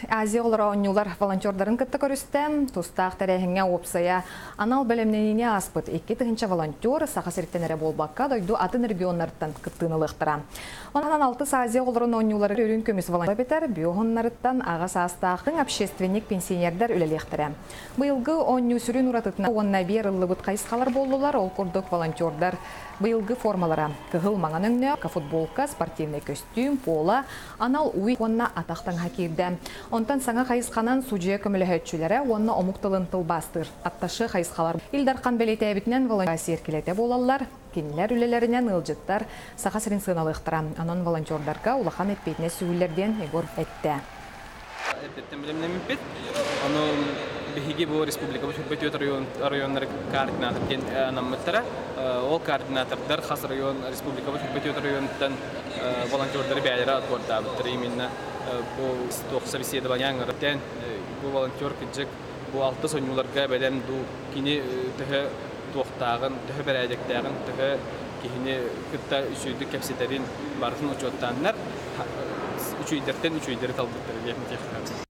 Азия оҕолоро оонньуулар волонтердарын кытта көрүстэ. Тустаах тэрээһиҥҥэ уопсайа анал бэлэмнэниини ааспыт 2000 волонтер Саха сириттэн эрэ буолбакка, дойду атын регионнарыттан кыттыыны ылыахтара. Онон алтыс Азия оҕолорун оонньуулары үрүҥ көмүс волонтер эбэтэр биоһуннарыттан аҕа саастаах общественник пенсионердар үлэлиэхтэрэ. Быйылгы оонньуу сүрүн уратытынан уонна биэр ыллыбыт хайысхалар буоллулар, ол курдук волонтердар быйылгы формалара кыһыл маҥан өҥнөөх футболка, спортивный көстүүм, пола, анал уй уонна атах таҥаһа киирдэ. Онтон саҥа хайысханан судьуйа көмөлөһөөччүлэрэ уонна омук тылын тылбаастыыр атташы хайысхалар. Ил Дархан бэлиэтээбитинэн волонтер сиэркилэтэ буолаллар. Кинилэр үлэлэринэн ыалдьыттар Саха сирин сыаналыахтара. Онон волонтердарга улахан эппиэтинэс сүгүллэр диэн Егор эттэ. Эрдэттэн бэлэмнэммиппит. Ону биһиги бу республикабыт Хүрбөтүөт районнары координатор диэн анаммыттара. Ол координатордар хас район республикабыт Хүрбөтүөт районуттан волонтердары бэйэлэрэ отбордаабыттара. Именно бу туох собеседование ыҥырытен бу волонтер кырдьык бу алта сонньууларга бэлэм дуу кини төһө туохтааҕын, төһө бэрээдэктээҕин, төһө киһини кытта үчүгэйдик кэпсэтэрин барытын учуоттааннар үчүгэйдэртэн үчүгэйдэри талбыттара диэн этиэххэ.